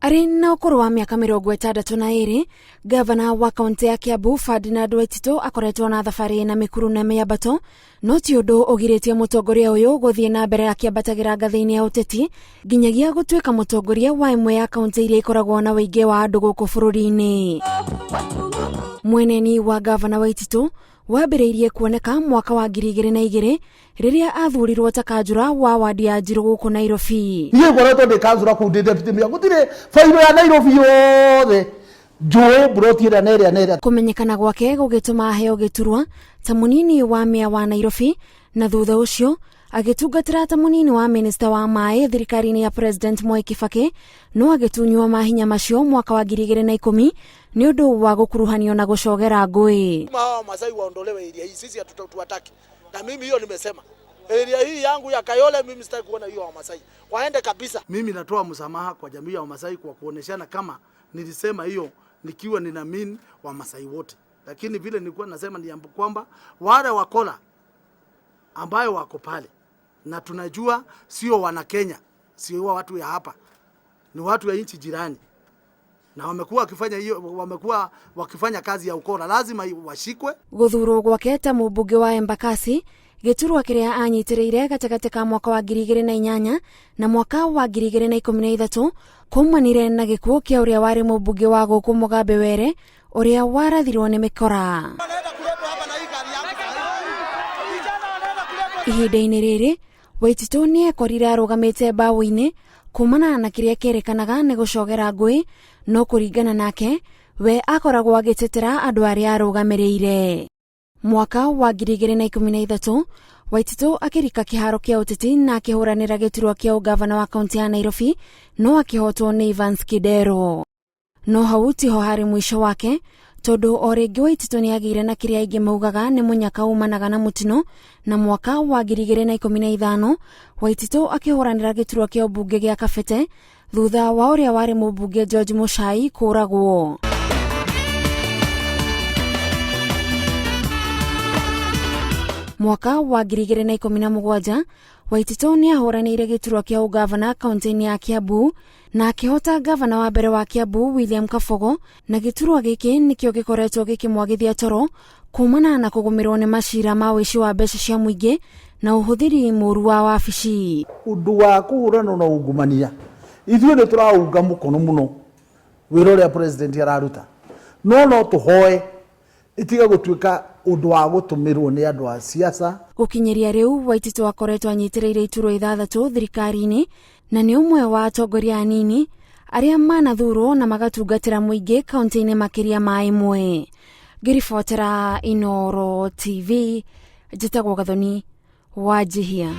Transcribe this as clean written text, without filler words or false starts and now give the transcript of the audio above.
Arĩ na ũkũrũ wa mĩaka 62, ngavana wa kaũntĩ ya Kiambu Ferdinand Waititu akoretwo na thabarĩ na mĩkuru na mĩambato, no ti ũndũ ũgirĩtie mũtongoria ũyũ gũthiĩ na mbere akĩambatagĩra ngathĩ-inĩ ya ũteti nginyagia gũtuĩka mũtongoria wa ĩmwe ya kaũntĩ iria ikoragwo na ũingĩ wa andũ gũkũ bũrũri-inĩ. Mweneni wa ngavana Waititu wambĩrĩirie kuoneka mwaka wa 2002 rĩrĩa athurirwo ta kanjura wa wadi ya Njirũ gũkũ Nairobi. Niĩ ngoretwo ndĩ kanjura kũu ndĩ deputy mayor, gũtirĩ bairũ ya Nairobi yothe njũĩ mburoti ĩrĩa na ĩrĩa na ĩrĩa. Kũmenyekana gwake gũgĩtũma aheo gĩturwa ta mũnini wa meya wa Nairobi na thutha ũcio agĩtungatĩra ta mũnini wa minista wa maĩ thirikari-inĩ ya President Mwai Kibaki, no agĩtunywo mahinya macio mwaka wa 2010 nĩ ũndũ wa gũkuruhanio na gũcogera ngũĩ. Hawa Masai waondolewe area hii, sisi hatuwataki. Na mimi hiyo nimesema, area hii yangu ya Kayole mimi sitaki kuona hiyo Wamasai, waende kabisa. Mimi natoa msamaha kwa jamii ya Wamasai kwa kuoneshana kama nilisema hiyo nikiwa nina mean Wamasai wote, lakini vile nilikuwa nasema ni kwamba wale wakora ambayo wako pale na tunajua sio wana Kenya, sio watu ya hapa, ni watu ya nchi jirani, na wamekuwa wakifanya hiyo, wamekuwa wakifanya kazi ya ukora, lazima washikwe. Gũthurwo gwake ta mũmbunge wa Embakasi, gĩturwa kĩrĩa anyitĩrĩire gatagatĩ ka mwaka wa 2008 na mwaka wa 2013, kuumanire na gĩkuũ kĩa ũrĩa warĩ mũmbunge wa gũkũ Mugambe Were, ũrĩa warathirwo nĩ mĩkora. Ihinda-inĩ rĩrĩ Waititu nĩ ekorire arũgamĩte mbaũ-inĩ kumana na kĩrĩa kĩerĩkanaga nĩ gũcogera ngũĩ, no kũringana nake we akoragwo agĩtetera andũ arĩa arũgamĩrĩire. Mwaka wa 2013 Waititu akĩrika kĩharo kĩa ũteti na akĩhũranĩra gĩturwa kĩa ũgavana wa kaũntĩ ya Nairobi, no akĩhotwo nĩ Evans Kidero. No hau tiho harĩ mũico wake, tondũ o rĩngĩ Waititu nĩ agĩire na kĩrĩa aingĩ maugaga nĩ mũnyaka umanaga na mũtino, na mwaka wa 2015 Waititu akĩhũranĩra gĩturwa kĩa ũmbunge gĩa Kabete thutha wa ũrĩa warĩ mũmbunge George Muchai kũragwo. Mwaka wa 2017 Waititu nĩ ahũranĩire gĩturwa kĩa ũgavana kaũntĩ-inĩ ya Kiambu na akĩhota gavana wa mbere wa Kiambu William Kabogo, na gĩturwa gĩkĩ nĩkĩo gĩkoretwo gĩkĩmwagithia toro kumana na kũgũmĩrwo nĩ macira ma ũici wa mbeca cia mũingĩ na ũhũthĩri mũru wa wabici. Ũndũ wa kũhũrana na ungumania, ithuĩ nĩ tũraunga mũkono mũno wĩra ũrĩa president araruta, no tũhoe itiga gũtuĩka ũndũ wa gũtũmĩrwo nĩ andũ a siasa. Gũkinyĩria rĩu Waititu akoretwo anyitĩrĩire iturwa 6 thirikari-inĩ na nĩ ũmwe wa atongoria anini arĩa manathurwo na magatungatĩra mũingĩ kaũntĩ-inĩ makĩria ma ĩmwe. Ngĩribotera Inooro TV, njĩtagwo Gathoni Wanjihia.